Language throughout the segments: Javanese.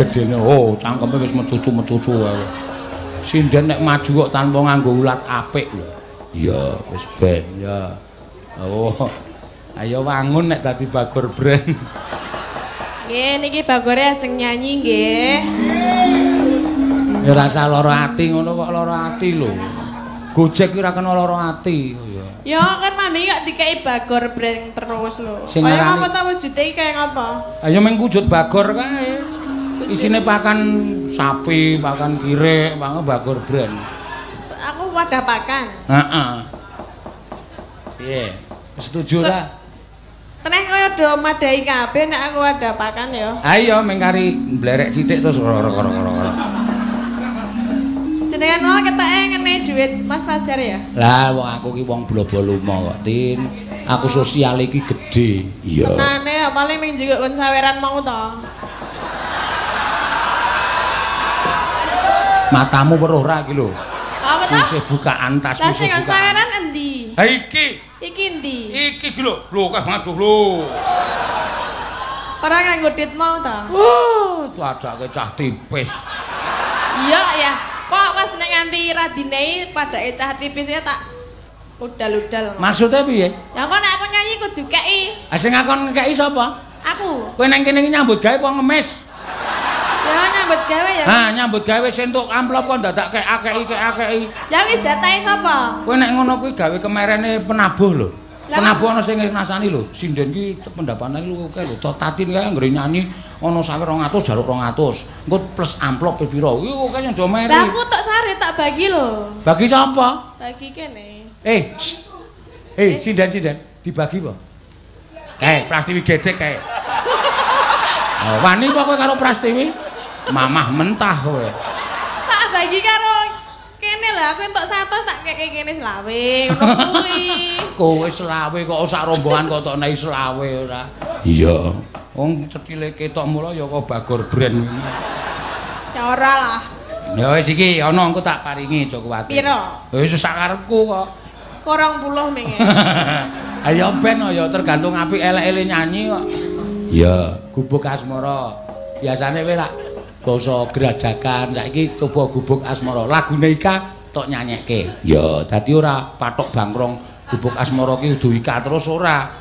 Gedene oh cangkeme wis mecucu-mecucu wae. Sinden nek maju kok tanpa nganggo ulat apik lho. Iya, wis ben ya. Oh. Ayo wangun nek dadi Bagor Brand. Nggih, niki Bagore ajeng nyanyi nggih. Ya ora usah lara ati ngono kok lara ati lho. Gojek ki ora kena lara ati ya. Ya kan mami kok dikeki Bagor Brand terus lho. Kaya ngapa ta wujude iki kaya ngapa? Ayo meng wujud Bagor kae. Isine pakan sapi, pakan kirik, pakan Bagor Brand. Aku wadah pakan. Heeh. Piye? Setuju ora? Teneh kaya do madhahi kabeh nek aku wadah pakan ya. Ayo meng kari mblerek sithik terus ora-ora. Jenengan mau keteke ngene dhuwit Mas Fajar ya? Lah wong aku ki wong blobo-lumo kok, Tin. Aku sosial iki gedhe. Iya. Tenane ya paling ming njukuk kon saweran mau to. Matamu weruh ora iki lho. Apa to? Isih bukaan tas. Lah sing kon saweran endi? Ha iki. Iki endi? Iki iki lho, lho akeh banget lho. Ora nganggo dit mau to? Oh, adake cah tipis. Iya ya. Kok pas nek nganti radinei padake cah tipis ya tak udal-udal. Maksudnya piye? Ya kok nek aku nyanyi kudu kei. Ah sing ngakon ngekeki sapa? Aku. Kowe nang kene iki nyambut gawe apa ngemis? Ya nyambut gawe ya. Ha nyambut gawe wis entuk amplop kok dadak kek-akeki. Ya wis jatahe sapa? Kowe nek ngono kuwi gawe kemerene penabuh lho. Penabuh ana sing ngrasani lho. Sinden ki pendapatane lu akeh lho. Tatin kae anggere nyanyi ana sawe 200 jaluk 200. Engko plus amplop pira? Kuwi akeh sing do meri. Lah aku tok sare tak bagi lho. Bagi sapa? Bagi kene. Sinden-sinden dibagi apa? Kae Prastiwi gedhek kae. Oh, wani kok kowe karo Prastiwi? Mamah mentah kowe. Tak bagi karo kene lah, aku entuk 100 tak keke kene selawe ngono kuwi. Kowe selawe kok sak rombongan kok tok nei selawe ora. Iya. Wong cethile ketok mula ya kok Bagor Brand. Ya ora lah. Ya wis iki ana engko tak paringi aja kuwatir. Piro? Wis sak karepku kok. 20 menge. Ayo ben ya tergantung apik elek-elek nyanyi kok. Iya, Gubuk Asmara. Biasane kowe lak basa grajagan, saiki coba Gubuk Asmara. Lagune Ika tok nyanyekke. Ya, dadi ora patok bangkrong Gubuk Asmara ki kudu Ika terus ora.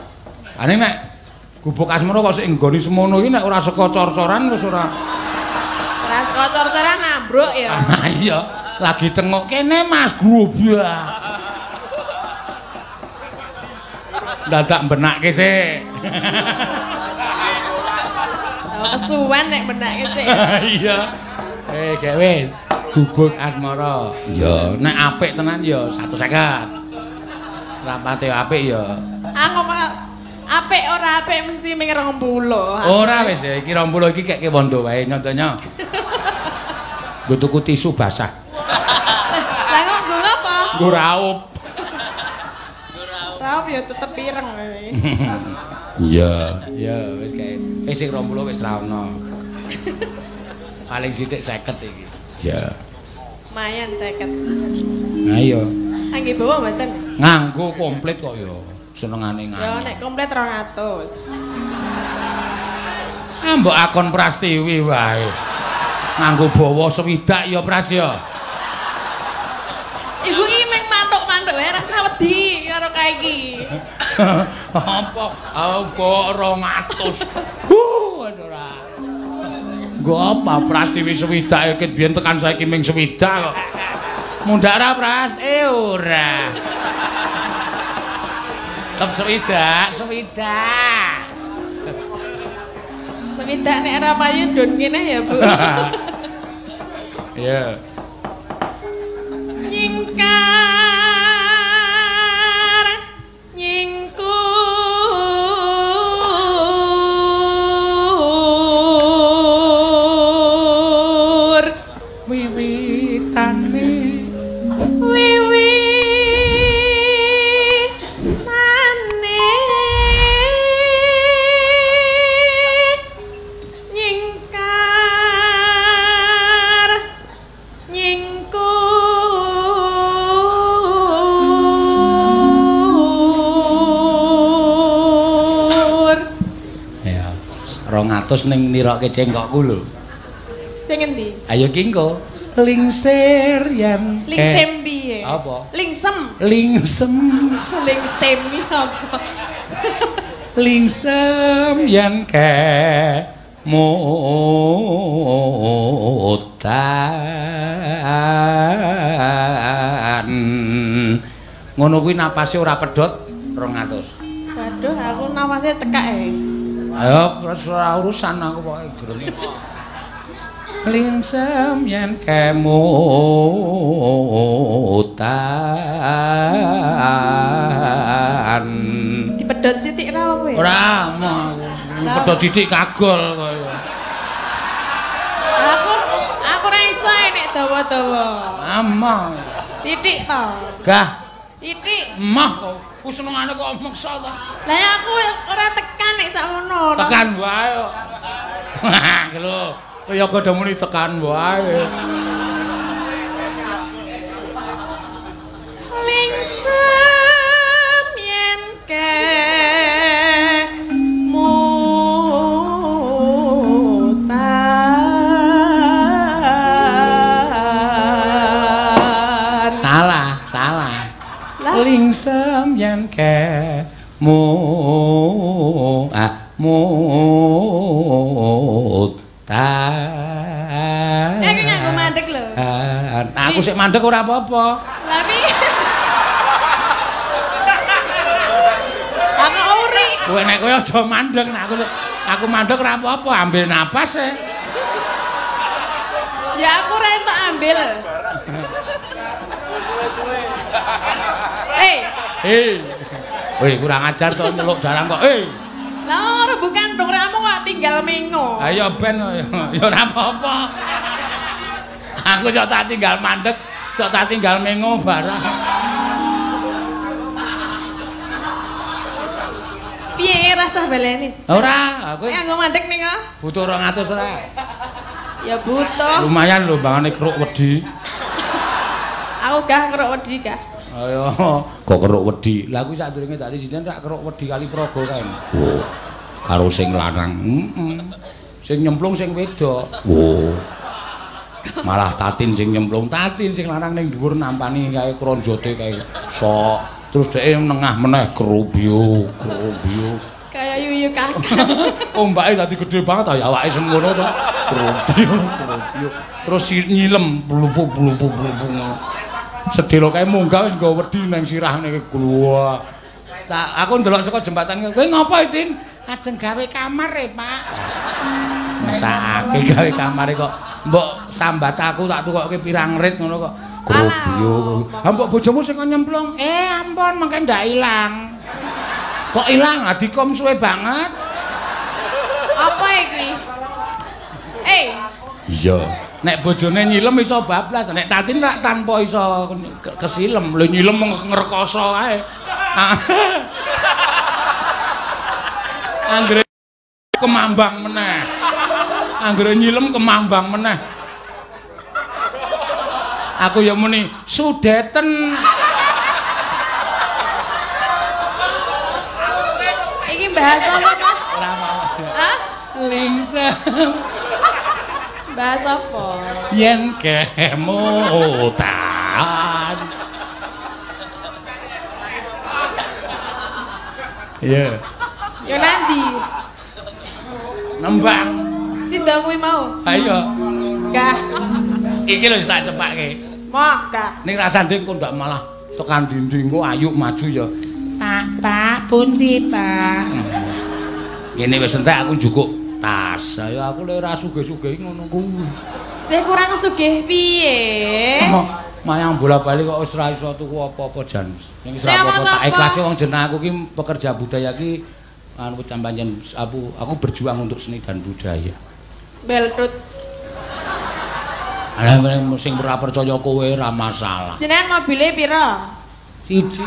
Ane nek Gubuk Asmara kok sik nggoni semono iki nek ora saka cor-coran wis ora. Ora saka cor-coran ambruk ya. Iya, lagi cengok kene Mas Grobak. Dadak benakke sik. Kesuwen nek benakke sik. Iya. Gawe Gubuk Asmara. Ya, nek apik tenan ya 150. Rapate apik ya. Aku apik ora apik mesti ming 20. Ora wis ya iki 20 iki keke wondo wae nyontenya. Nggo tuku tisu basah. Lah kok nggo apa? Nggo raup. Raup ya tetep ireng kowe. Iya, iya wis kae. Wis sing 20 wis ra ono. Paling sithik 50 iki. Iya. Lumayan 50. Ha iya. Angge bawa mboten? Nganggo komplit kok ya. Senengane nganggo. Ya nek komplit 200. Ah mbok akon Prastiwi wae. Nganggo bawa swidak ya Pras ya. Ibu iki mung mantuk-mantuk wae rasa wedi karo kae iki. Apa? Apa 200? Ora. Nggo apa Prastiwi swidak iki biyen tekan saiki ming swidak kok. Mundhak ra Pras? Ora. Tetep swidak, swidak. Swidak nek ora payu ndon kene ya, Bu. Iya. Nyingkar nyingkur wiwitane wiwitane nyingkar nyingkur. Ya, 200 ning nirokke cengkokku lho. Ayo ki engko. Lingsir yen lingsem piye? Apa? Lingsem. Lingsem. Lingsem apa? Lingsem yen kemutan. Ngono kuwi napase ora pedhot 200. Waduh, aku napase cekak e. Ayo wis ora urusan aku pokoke gerenge. Lingsem yen kemutan. Dipedhot sithik ra kowe? Ora, pedhot sithik kagol kowe. Aku ora iso nek dawa-dawa. Amah. Sithik to. Gah. Sithik. Emah kok. Ku senengane kok meksa to. Lah aku ora tekan nek sakmono. Tekan wae kok. Lho, kaya padha muni tekan wae. Lingsem yen kemutan. Salah, salah. Lingsem yen kemu mutan. Iki nganggo mandek lho. Aku sik mandek ora apa-apa. Lah piye? Aku uri. Kowe nek kowe aja mandek, nek aku mandek ora apa-apa, ambil napas e. Ya aku ora entuk ambil. Suwe-suwe. Hei. Weh, kurang ajar to nyeluk dalang kok. Hei. Lah ora bukan dong ramu kok tinggal mengo. Ayo ben ya ora apa-apa. Aku sok tak tinggal mandek, sok tak tinggal mengo barang. Piye rasah baleni? Ora, aku nganggo mandek ning kok. Butuh 200 ora? Ya butuh. Lumayan lho bangane keruk wedi. Aku gah keruk wedi gah. Ayo, kok keruk wedi. Lah kuwi sadurunge dadi sinten rak keruk wedi kali Praga kae. Oh. Karo sing lanang. Heeh. Sing nyemplung sing wedok. Oh. Malah Tatin sing nyemplung, Tatin sing lanang ning dhuwur nampani kae kronjote kae. Sok. Terus dheke nengah meneh krobyo, krobyo. Kaya yuyu kakak. Ombake dadi gedhe banget ya awake semono to. Krobyo, krobyo. Terus nyilem blupu-blupu-blupu ngono. Sedelo kae munggah wis nggawa wedi nang sirah niki gluwak. Aku ndelok saka jembatan kowe ngopo, Tin? Ajeng gawe kamar e, Pak. Mesake gawe kamare kok mbok sambat aku tak tukokke pirang rit ngono kok. Krobyo. Ha mbok bojomu sing nyemplung. Ampun mengke ndak ilang. Kok ilang? Adikom suwe banget. Apa iki? Iya. Nek bojone nyilem iso bablas, nek Tatin rak tanpa iso kesilem, lho nyilem ngrekoso kae. Anggere kemambang meneh. Anggere nyilem kemambang meneh. Aku ya muni sudeten. Iki bahasa apa ta? Ora apa-apa. Hah? Lingsem. Bahasa apa? Yen kemutan. Iya. Yo nanti. Nembang. Sida kuwi mau. Ayo. Gah. Iki lho tak cepake. Mok gah. Ning rasane kok ndak malah tekan dinding kok ayuk maju ya. Pak, Pak, pundi, Pak? Ngene wis entek aku njukuk tas. Ayo aku lek ora sugih-sugih ngono kuwi. Sih kurang sugih piye? Mayang bola-bali kok wis ora iso tuku apa-apa jan. Ning wis ora apa-apa tak ikhlase wong jeneng aku ki pekerja budaya ki anu pancen aku berjuang untuk seni dan budaya. Beltut. Alah sing ora percaya kowe ora masalah. Jenengan mobile pira? Siji.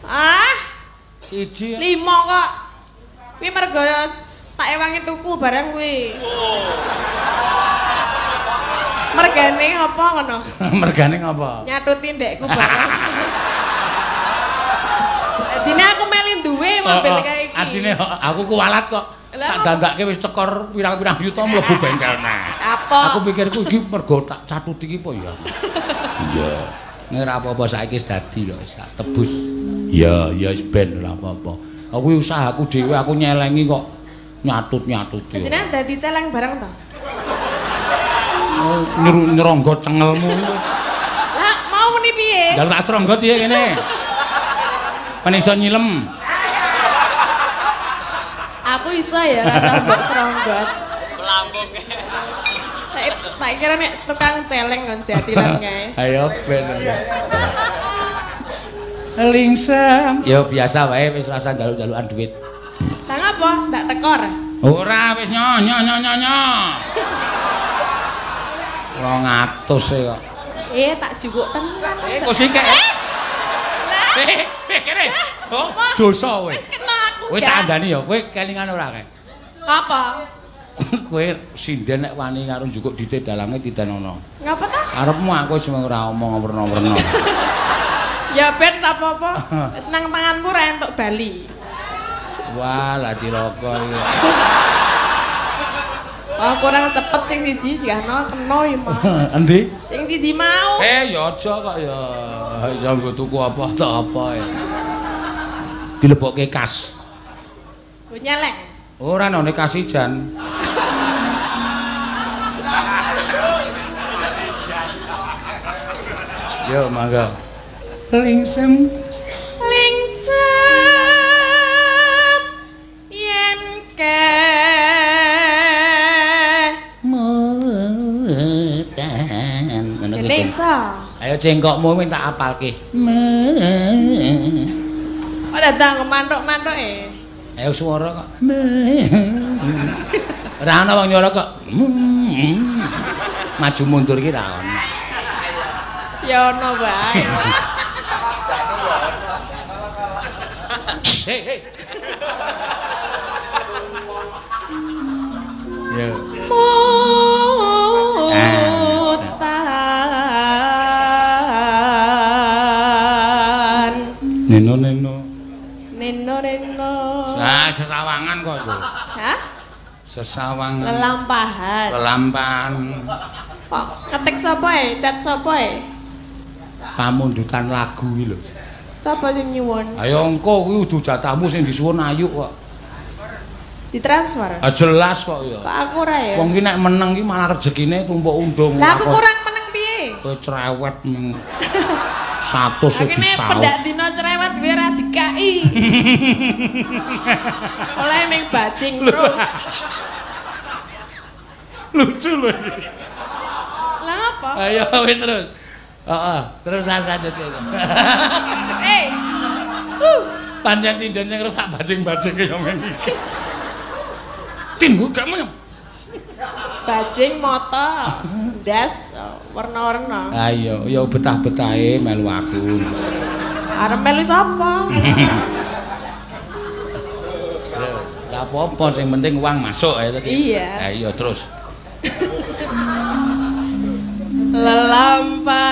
Ah? Siji. 5 kok. Kuwi mergo tak ewangi tuku barang kuwi. Mergane apa ngono? Mergane ngapa? Nyatuti ndekku barang. Adine aku meli duwe mobil kae iki. Adine aku kuwalat kok. Tak dandake wis tekor pirang-pirang yuta mlebu bengkel nah. Kapok. Aku pikirku iki mergo tak catut iki apa ya. Iya. Nek ora apa-apa saiki wis dadi kok wis tak tebus. Iya, ya wis ben ora apa-apa. Aku usahaku dhewe aku nyelengi kok nyatut-nyatut. Jenengan dadi celeng bareng to? Oh, nyeronggot cengelmu. Lah, mau muni piye? Lah tak seronggot piye kene? Men iso nyilem. Aku iso ya rasa mbok seronggot. Lambung. Tak kira nek tukang celeng kon jatilan kae. Ayo ben. Lingsem. Ya biasa wae wis rasa njaluk-njalukan duit. Lah ngapa? Ndak tekor. Ora wis nyo nyo nyo nyo nyo. 200 e kok. Tak jupuk tenan. Kok sik. Lah. Kene. Oh, dosa kowe. Wis kena aku. Kowe tak andani ya, kowe kelingan ora kae? Apa? Kowe sinden nek wani karo njukuk dite dalange didanono. Ngapa ta? Arepmu aku wis ora omong werna-werna. Ya ben tak apa-apa. Wis nang tanganku ra entuk bali. Wah, lah cilaka iki. Wah, kurang cepet sing siji digano kena ya mau. Endi? Sing siji mau. Ya aja kok ya. Ya nggo tuku apa ta apa ya. Dilebokke kas. Nggo nyeleng. Ora none kasijan. Yo mangga. Lingsem. Lingsem yen ke mutan. Ngono kuwi. Ayo cengkokmu kuwi tak apalke. Ora datang mantuk-mantuk e. Ayo swara kok. Ora ana wong nyuara kok. Maju mundur iki ra ono. Ya ono wae. Hei hei. Ya. Mutan. Neno neno. Neno neno. Nah, sesawangan kok itu. Hah? Sesawangan. Lelampahan. Lelampahan. Kok ketik sapa e? Chat sapa e? Pamundutan lagu iki lho. Sapa sing nyuwun? Ayo engko kuwi kudu jatahmu sing disuwun Ayu kok. Ditransfer? Ah jelas kok ya. Kok aku ora ya? Wong ki nek meneng ki malah rezekine tumpuk undung. Lah aku kurang meneng piye? Kowe cerewet meng 100 e disaut. Pendak dina cerewet kowe ora dikai. Oleh meng bajing terus. Lucu lho iki. Lah apa? Ayo wis terus. Heeh, terus lanjut kowe. Pancen sinden sing terus tak bajing-bajing ya men iki. Tin gak meneng. Bajing mata, ndas warna-warna. Ha iya, ya betah-betahe melu aku. Arep melu sapa? Lah apa-apa sing penting uang masuk ya tadi. Iya. Ha iya terus. Lelampahan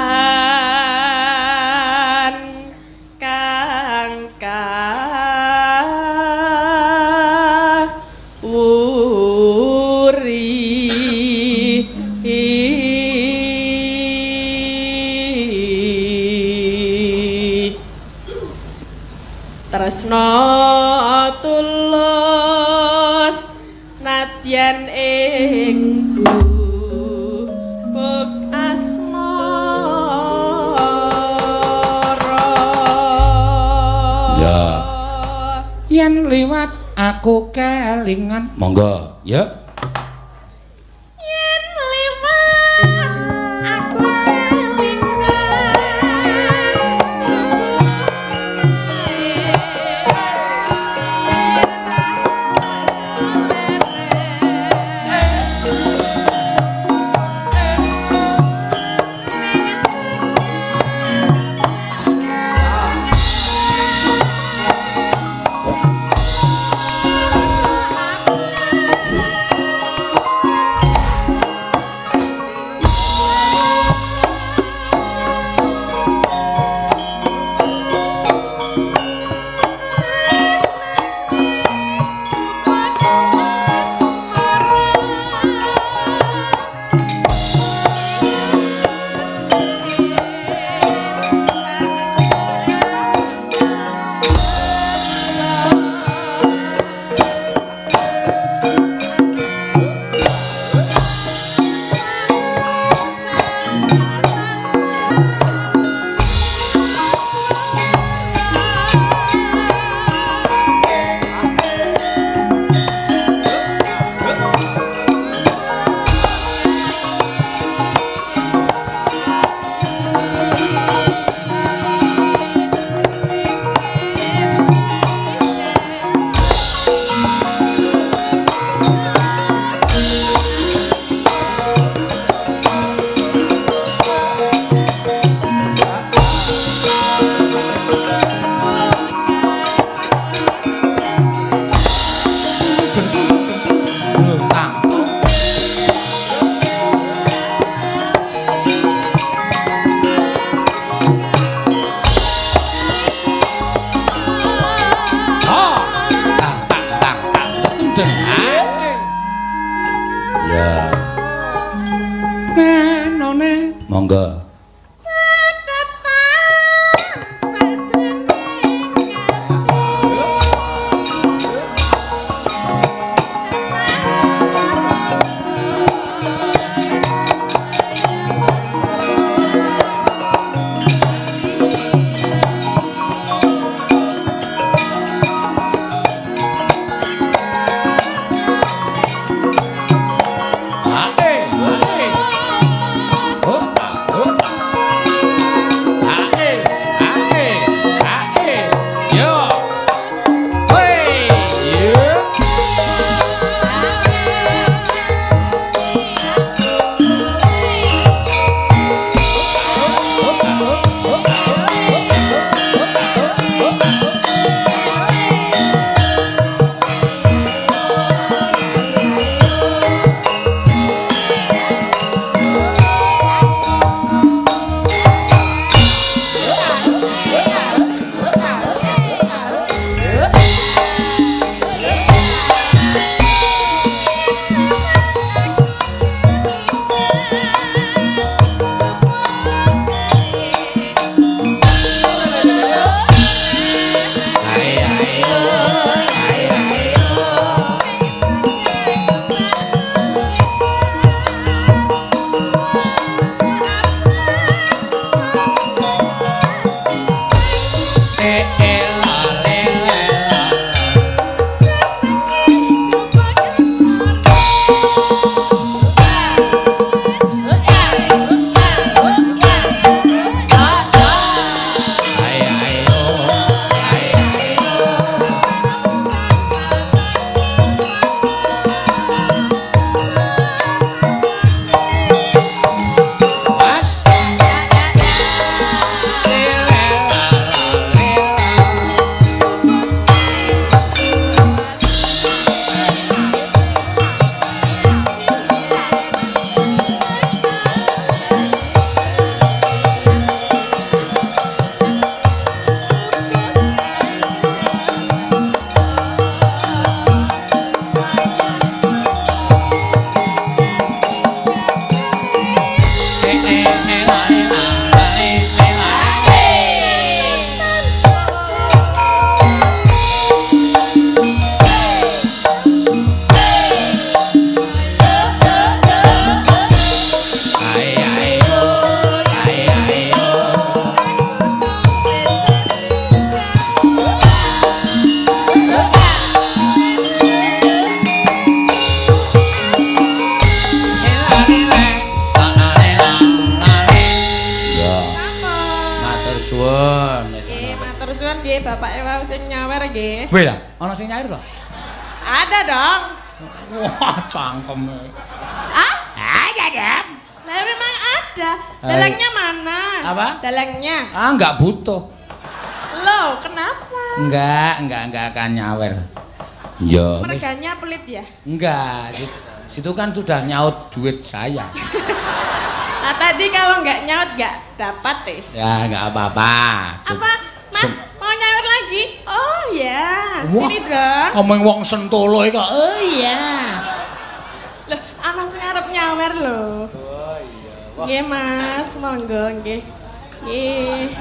kang kawuri tresna tulus nadyan ing gubuk asmara. Ya. Yen liwat aku kelingan. Monggo, ya. Yen liwat aku kelingan. Monggo. Ada dong. Wah, cangkem. Ah? Ada dong. Lah memang ada. Dalangnya mana? Apa? Dalangnya. Ah, enggak butuh. Loh, kenapa? Enggak akan nyawer. Ya. Merganya pelit ya? Enggak, situ kan sudah nyaut duit saya. Nah, tadi kalau enggak nyaut enggak dapat deh. Ya, enggak apa-apa. Apa? Mas, mau nyawer lagi? Oh ya, sini dong. Ngomong wong Sentolo iki kok. Oh iya. Loh, ana sing arep nyawer lho. Oh iya. Nggih, Mas, monggo nggih. Nggih.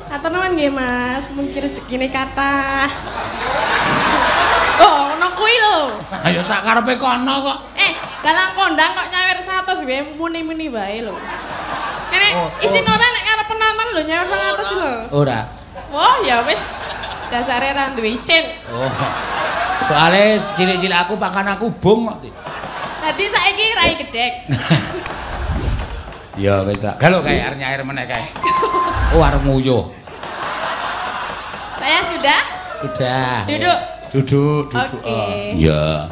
Atur nuwun nggih, Mas, mungkin rezekine kathah. Oh, ono kuwi lho. Ayo sak karepe kono kok. Dalang kondang kok nyawer 100 wae muni-muni wae lho. Kene isin ora nek arep penonton lho nyawer 100 lho. Ora. Wah, ya wis dasare ra duwe isin. Oh. Soale cilik-cilik aku pakan aku bung kok. Dadi saiki rai gedhek. Ya wis tak. Galo kae arep nyair meneh kae. Oh arep nguyuh. Saya sudah? Sudah. Duduk. Duduk, duduk. Oke. Iya.